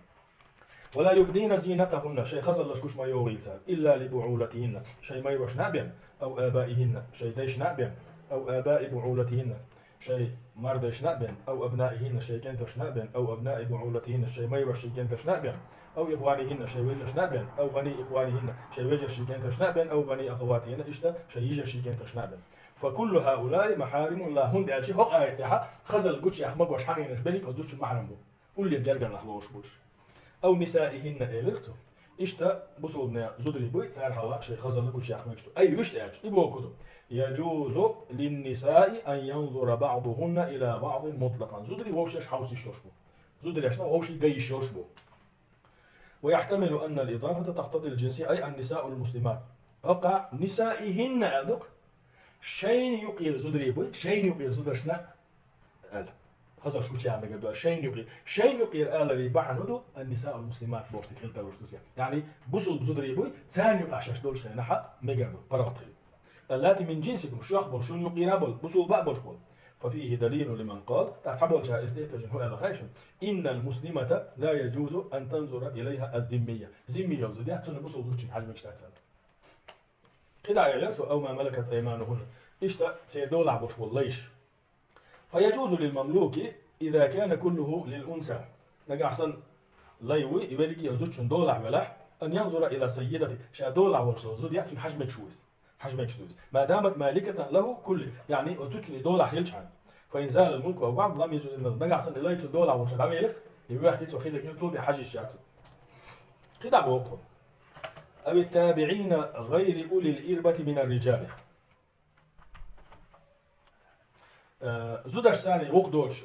ولا يبدين زينتهن, шайн хазаллаш гучу ма йогӀийла цара, إلا لبعولتهن, шайн майрошна а бен, أو آبائهن, шайн дайшна а бен, أو آباء بعولتهن, шайн мардайшна а бен, أو أبنائهن, шайн кӀенташна а бен, أو أبناء بعولتهن, шайн майрошший кӀенташна а бен, أو إخوانهن, шайн вежаршна а бен, أو بني إخوانهن, шайн вежаршший кӀенташна а бен, أو بني أخواتهن, иштта шайн йижаршший кӀенташна а бен. فكل هؤلاء محارم لها, хӀунда аьлча хӀокху аятехь хазалла гучуяха магош хьан хенаш берриг оцу зудчун махьрам бу. Уллера гергарнах лоруш бу уьш. أو نسائهن элира цо. Иштта бусулбанех зударий буй, цара хьалха шайн хазалла гучуяха мегаш ду. Ай, вуьшта аьлча, и боху ду: يجوز للنساء أن ينظر بعضهن إلى بعض مطلقا. Зударий вовшашка хьовса йиш йолуш бу. Зударшна вовшийн ган йиш йолуш бу. ويحتمل أن الإضافة تقتضي الجنسية، أي النساء المسلمات. ХӀокхахь نسائهن аьлла ду-кх, шайна юкъера зударий буй, шайна юкъера зударшна аьлла. Хазаллаш гучуяха мегар ду аьлла, шайна юкъера. Шайна юкъера аларан бахьана ду النساء المسلمات бохург хила тарлуш ду цигахь. Яъни, бусулба зударий буй, царна юкъахь шаьш долчу хенахь мегар ду, паргӀат хила. اللاتي من جنسكم, шух болу, шуна юкъера а болу, бусулба а болуш болу. ففيه دليل لمن قال, тӀаккха цхьаболчара иза тӀе а тевжина хӀун аьлла хаьий шуна: إن المسلمة لا يجوز أن تنظر إليها الذمية. Зимми йолу зуда яц, цунна бусулба зудчуьнга хьажа мегаш дац аьлла. КхидӀа элира цо: أو ما ملكت أيمانهن. Иштта церан долахь болуш болу лайш. فيجوز للمملوك إذا كان كله للأنثى. Нагахь санна лай вуй, и верриге а зудчун долахь велахь, أن ينظر إلى سيدته, ша долахь волуш волу зуда яц, цуьнга хьажа мегаш ву иза. Хьажа мегаш ду иза. ما دامت مالكة له كله, яъни оцу зудчун и долахь хилчхьана. فإن زال الملك أو بعضه لم يجز إلا النظر. Нагахь санна и лай цуьнан долахь волуш хьавелахь, и вехкий цо хи дагийла, цул тӀе хьажа йиш яц. КхидӀа боху: أو التابعين غير أولي الإربة من الرجال. Э, зудашца вукху доцуш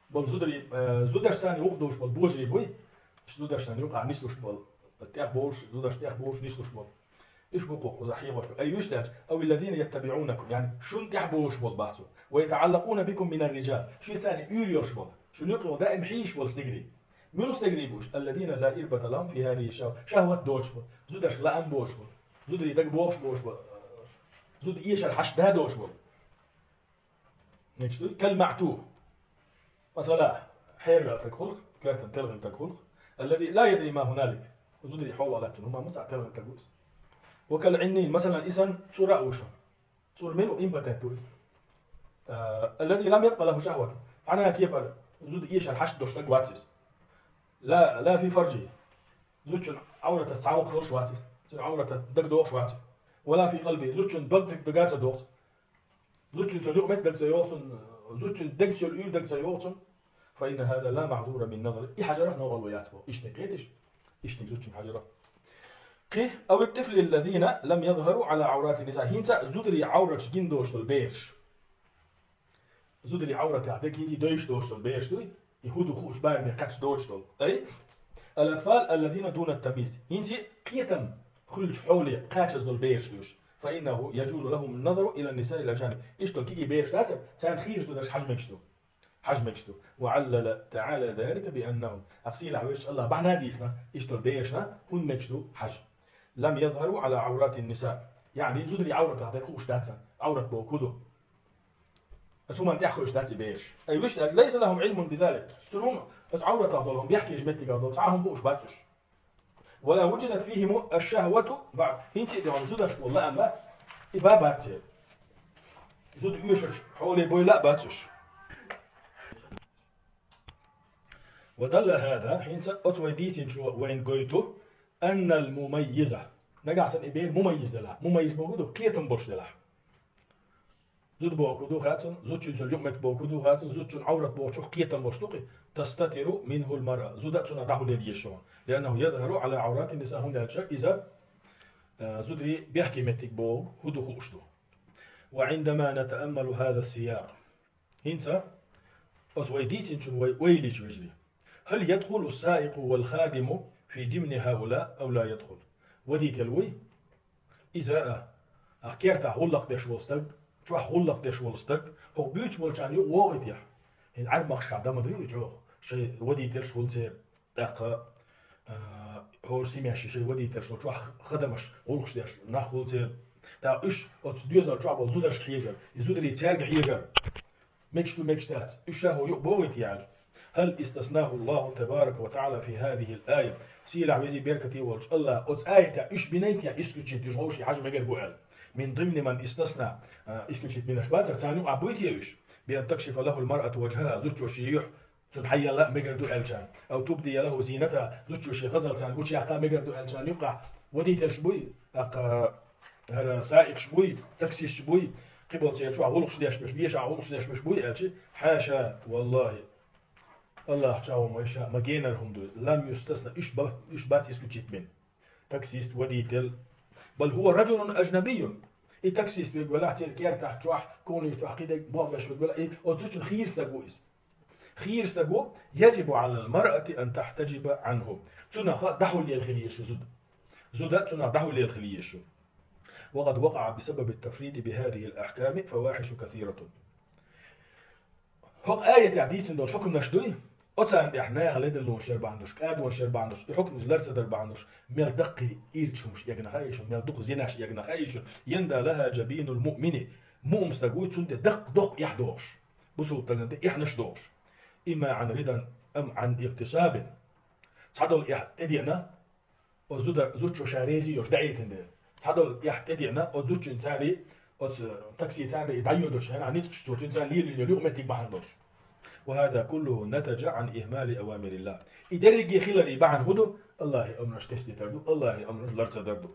болу зударий, э, зудашца вукху доцуш болу божарий буй, зудашца юкъахь нислуш болу, аса тӀехболуш, зудаш тӀехболуш нислуш болу. Уьш бу кхузахь хьехош. Ай, уьш даьлча: أو الذين يتبعونكم, яъни шуна тӀехболуш болу боху цо. ويتعلقون بكم من الرجال, шуьца уьйр йолуш болу, шуна юкъа даим хьийзаш болу стегарий. Муьлха стегарий бу уьш? الذين لا إربة لهم في هذه الشهوة. ШахӀват доцуш болу, зудашка лаам боцуш болу, зударий дагабохуш болуш болу, зуда эшар хьашт да доцуш болу. Мегаш дуй? كالمعتوه. Масала, хьераваьлла стаг хуьлу, коьртана телхина стаг хуьлу. الذي لا يدري ما هنالك. Зударий хьолахь лаьцна хӀума ма ца, телхина стаг ву иза. وكالعنين, масала, и санна цӀура а ву шуна. ЦӀур мила ву, импотент ву иза. Э, الذي لم يبق له شهوة. Цхьана а кепара зуда эшар хьашт долуш стаг вац иза. لا، لا في فرجه. Зудчун Ӏавратаца цхьа гӀуллакх долуш вац иза. Цуьнан Ӏавратаца дагадогӀуш вац. ولا في قلبه. Зудчун дог цига дага ца догӀу цунна. Зудчун цунна юкъаметтиг дага ца йогӀу цунна, зудчун дегца йолу уьйр дага ца йогӀу цунна. فإن هذا لا محظور من نظره. И хьажарх новкъарло яц боху. Иштаниг кхеташ? Иштаниг зудчун хьажарх. Кхин, أو الطفل الذين لم يظهروا على عورات النساء. ХӀинца а зударий Ӏавраташ гина доцуш долу бераш. Зударий Ӏавратах дерг хӀинца дойш доцуш долу бераш дуй, и хӀун ду хууш бараме кхаьчна доцуш долу. Ай, الأطفال الذين دون التمييز. ХӀинца кхетам хуьлучу хьоле кхачаза долу бераш дуьш. فإنه يجوز لهم النظر إلى النساء الأجانب. Иштта кегий бераш дацара, царна хийра зударш хьажа мегаш ду. Хьажа мегаш ду. وعلل تعالى ذلك بأنهم. Ах сийлахь везачу Аллах бахьана дийцина, иштта долу берашна хӀунда мегаш ду хьажа. لم يظهروا على عورات النساء. Яъни зударий Ӏавратах дерг хууш дац царна. Ӏаврат боху хӀун ду? Аса хӀуманна тӀехь хуьлуш дац и бераш. Ай, вуьшта аьлча, ليس لهم علم بذلك. Цуьнан хӀума, аса Ӏавратах долу хӀума, бехкечу меттигах долу цхьа а хӀума хууш бац уьш. ولا وجدت فيهم الشهوة بعد. ХӀинца а тӀехь зударшка болу лаам бац. И ба бац церан. Зуда оьшурчу хьоле бойла а бац уьш. ودل هذا, хӀинца оцу вай дийцинчо вайна гойту, أن المميز. Нагахь санна и бер мумаййиз делахь. Мумаййиз бохург ду, кхетам болуш делахь. Зуда бохург ду хаьттина, зудчуьнца юкъаметтиг бохург ду хаьттина, зудчун Ӏаврат бохучух кхетам болуш ду-кх и, تستتر منه المرأة, зуда цунах дӀахьулъелла езаш ю. لأنه يظهر على عورات النساء, хӀунда аьлча иза, а, зударий бехке меттиг бохург хӀун ду хууш ду. وعندما نتأمل هذا السياق. ХӀинца, оцу вай дийцинчун вай ойла йича, вежарий. هل يدخل السائق والخادم في ضمن هؤلاء أو لا يدخل؟ Водитель вуй, иза а, а кертахь гӀуллакх деш волу стаг, чохь гӀуллакх деш волу стаг, хӀокху буьйцуш болчарна юкъа вогӀий техьа? ХӀинца Ӏаьрбийн махкашкахь дан ма дуй и чӀогӀа. Шайн водительш хуьлу церан, тӀаккха, а, хӀора семьяш шайн водительш хуьлу, чохь хадамаш, гӀуллакхаш деш нах хуьлу церан. ТӀаккха уьш оцу доьзал чохь болу зударшка хьежар, и зударий цаьрга хьежар. Мегаш ду, мегаш дац. Уьш ша хӀун юкъа богӀийта яьлла. هل استثناه الله تبارك وتعالى في هذه الآية؟ Сийлахь везий беркате волчу Аллах оцу аятехь уьш бинайта я исключить, уьш вовший хьажа мегар бу аьлла. من ضمن من استثنى, а, исключить бинарш бацара, царна юкъахь буй те уьш? بأن تكشف له المرأة وجهها, зудчо шен юьхь цунна хьаелла а мегар ду аьллачарна. أو تبدي له زينتها, зудчо шен хазалла царна гучуяккха а мегар ду аьллачарна юкъахь водительш буй, тӀаккха хӀара саикъаш буй, таксисташ буй, кхиболу церан чохь гӀуллакхаш деш берш, бешахь гӀуллакхаш деш берш буй аьлча, хьаша, валлахӀи, Аллах чӀагӀо ма йиша, ма генара хӀума ду, لم يستثن, уьш ба-, уьш бац исключить бина. Таксист, водитель. بل هو رجل أجنبي. И таксист верг велахь, церан кертахь чохь, ковнаш чохь кхидерг бохбеш верг велахь, и оцу зудчун хийра стаг ву иза. Хийра стаг ву, يجب على المرأة أن تحتجب عنه. Цунах дӀахьулъелла хила еза шу зуда. Зуда цунах дӀахьулъелла хила еза шу. وقد وقع بسبب التفريط بهذه الأحكام فواحش كثيرة. ХӀокху аятехь дийцина долу хьукманаш дуй, оцарна тӀехь наха ледарлонаш яр бахьана долуш, кӀадонаш яр бахьана долуш, и хьукманаш лар ца дар бахьана долуш, мел даккхий ирча хӀумаш эгна хаийша, мел дукха зинаш эгна хаийша, يندى لها جبين المؤمن, муъмин стаг вуй, цунна тӀе даккха доккха эхь дохуш. Бусулба стагана тӀе эхьнаш дохуш. إما عن رضا أم عن اغتصاب. Цхьадолу эхь тӀедеана, оцу зуда-, зудчо ша реза йолуш даийтина дела. Цхьадолу эхь тӀедеана, оцу зудчуьнца царий, оцу таксица царий дӀайоьдучу хенахь ницкъаш цо цуьнца лелийна йолу юкъаметтиг бахьана долуш. وهذا كله نتج عن إهمال أوامر الله. И дерриге хиларе бахьана хӀун ду? Аллахьан омранаш тесна тар ду, Аллахьан омранаш лар ца дар ду.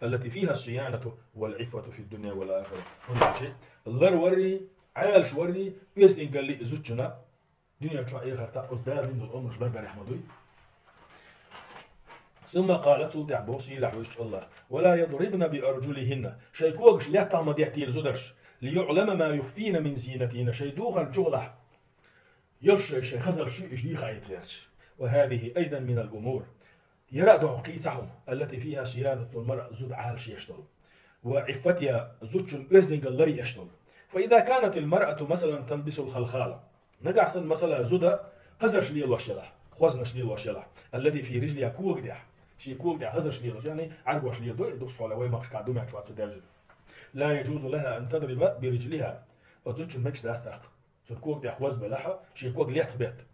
التي فيها الصيانة والعفة في الدنيا والآخرة. ХӀунда аьлча лар варрий, Ӏалаш варрий, оьздангаллий зудчунна дуьнен чохь, эхартахь оцу Дала дина долу омранаш лардарехь ма дуй. ثم قال, цул тӀаьхьа боху сийлахь везачу Аллах: ولا يضربن بأرجلهن, шайн когаш лаьттахь ма деттийла зударш, ليعلم ما يخفين من زينتهن, шайн духарна чухула йолуш шайн, шайн хазаллаш ю, уьш йийха айта гӀерташ. وهذه أيضا من الأمور. Яра а ду хӀокху кхин цхьа хӀума, التي فيها صيانة المرأة, зуда Ӏалаш еш долу, وعفتها, зудчун оьздангалла лар еш долу. فإذا كانت المرأة مثلا تلبس الخلخال. Нагахь санна, масала, зуда хазарш лелош елахь, хознаш лелош елахь, الذي في رجلها, кога тӀехь. Шен кога тӀехь хазарш лелош, яъни Ӏаьрбоша леладо, и дукхачу хьолехь вай махкашкахь ду моьтту, цо даьржина. لا يجوز لها أن تضرب برجلها. Оцу зудчун мегаш дац тӀаккха цуьнан кога тӀехь хоза белахь, шен ког лаьттах бетта.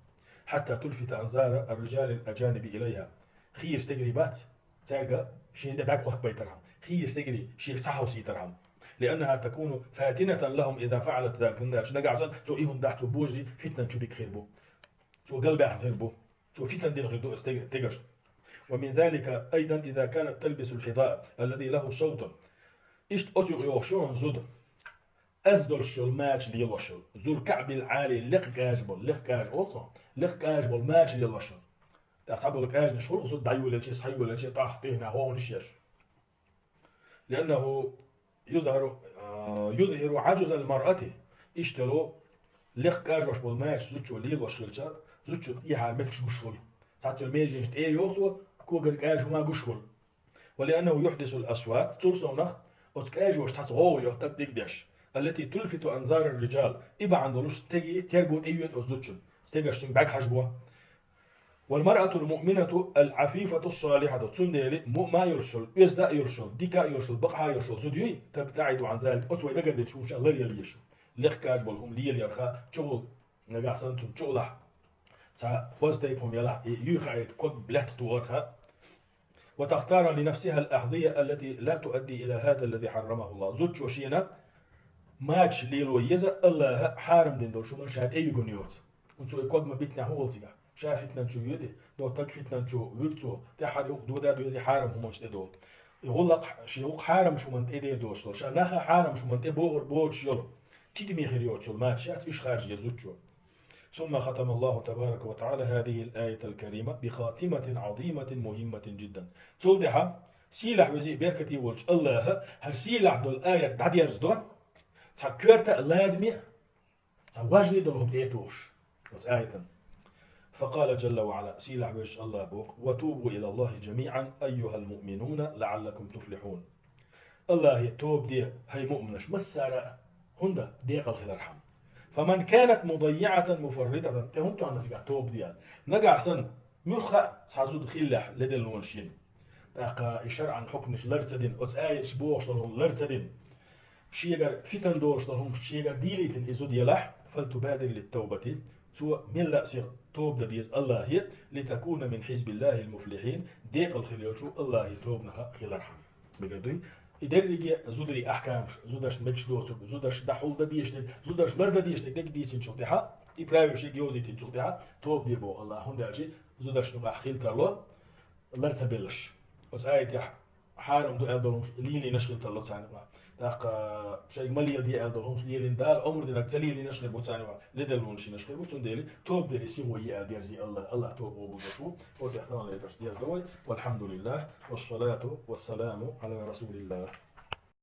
حتى تلفت أنظار الرجال الأجانب إليها. Хийра стегарий бац, цаьрга шен тӀе бӀаьрг хӀоттабайтархьама, хийра стегарий шега схьахьовсийтархьама. لأنها تكون فاتنة لهم إذا فعلت ذلك. ХӀунда аьлча нагахь санна цо и хӀума дахь, цо божарий фитнан чу бигна хир бу. Цо галбаьхна хир бу. Цо фитна дина хир ду оцу стег-, стегаршна. ومن ذلك أيضا إذا كانت تلبس الحذاء الذي له صوت. Иштта оцу юкъа йогӀуш ю хьуна зуда. Аз долуш йолу мача лелош йолу. ذو الكعب العالي, лекха кӀажа болу, лекха кӀажа олу цунах, лекха кӀажа болу мача лелош йолу. ТӀаккха цхьаболу кӀажанаш хуьлу, зуда дӀайолаелча, схьайолаелча, тӀаьхьа тӀехьа хӀокхунаш еш. لأنه يظهر, а, يظهر عجز المرأة. Иштта йолу Лекха кӀажош болу мачаш зудчо лелош хилча, зудчун тӀехьара меттигаш гуш хуьлу. Цхьацца йолу меженаш тӀе йоху цо, когара кӀажа хӀума гуш хуьлу. ولأنه يحدث الأصوات, цул совнах оцу кӀажош цхьацца гӀовгӀа йо, тӀаккха дика деш. التي تلفت أنظار الرجال, и бахьана долуш стеге терго тӀеоьду оцу зудчун. Стегаш цуьнга бӀаьрг хьажабо. والمرأة المؤمنة العفيفة الصالحة, цундела муъма йолуш йолу, оьзда а йолуш йолу, дика а йолуш йолу, бакъахьа йолуш йолу зуда юй, تبتعد عن ذلك, оцу вай дагардинчу хӀуманаш ларъяла еза. Лекха кӀажа болу хӀума лелаярха, чугӀул нагахь санна цунна чугӀулахь. Цхьа хӀоза тайпа хӀума ялахь, и юй хаийта, ког лаьттах тухарха. وتختار لنفسها الأحذية التي لا تؤدي إلى هذا الذي حرمه الله. Зудчо шена мачаш лело еза, АллахӀа хьарам дина долуш хӀуманаш ша тӀе юьгун йоцу. ХӀунда цо и ког ма битинехь хӀун хуьлу цигахь? Ша фитнан чу йоьду, доттаг фитнан чу вуьгу цо, тӀаьххьара юха дода а доьду хьарам хӀуманаш тӀе долу. И гӀуллакх шен вукху хьарамаш хӀуманна тӀе дер доцуш долу, ша наха хьарамаш хӀуманна тӀе бохург боцуш йолу, тидаме хир йоцуш йолу мачаш яц уьш харжа еза зудчо. ثم ختم الله تبارك وتعالى هذه الآية الكريمة بخاتمة عظيمة مهمة جدا. Цул тӀаьхьа сийлахь везий беркате волчу АллахӀа хӀара сийлахь долу аят дӀадерзадо, цхьа коьрта а, ладаме а, цхьа важный долу хӀума тӀе а тухуш оцу аятан. فقال جل وعلا, сийлахь везачу АллахӀа боху: وتوبوا إلى الله جميعا أيها المؤمنون لعلكم تفلحون. АллахӀе тоба де, хӀай муъминаш, массара а, хӀунда декъала хилархьама. فمن كانت مضيعة مفرطة, тӀе хӀунда тоьхна цигахь тоба де аьлла? Нагахь санна, муьлхха а цхьа зуда хиллехь леделлонаш йина, тӀаккха и шарӀан хьукмаш лар ца дина, оцу аяташ бохуш долу хӀума лар ца дина, шегара фитан долуш долу хӀуманаш шегара дийлийтина и зуда елахь, فلتبادر للتوبة, цо мелла а сиха тоба дан деза АллахӀе, لتكون من حزب الله المفلحين, декъала хила йолчу АллахӀе тобанах хилархьама. Мегар дуй? И дерриге зударий ахкамаш, зудаш мегаш доцург, зудаш дӀахьулдан дезаш дерг, зудаш лардан дезаш дерг дерг дийцинчул тӀаьхьа, и правил шега йовзийтинчул тӀаьхьа, тоба де боху АллахӀа, хӀунда аьлча зудашна юкъахь хила тарло лар ца беллаш. Оцу аятехь хьарам ду аьлла долу хӀумаш лелийнаш хила тарло царна юкъахь. ТӀаккха шайга ма леладе аьлла долу хӀумаш лелийна, Дала омра динарг ца лелийнаш хир бу царна юкъахь, леделлонаш йинаш хир бу, цундела тоба дерриг сихо е аьлла дерзий АллахӀ, АллахӀ тоба къобалдеш ву. Оцу тӀехь тахана лепаш дерзадо вай. والحمد لله والصلاة والسلام على رسول الله.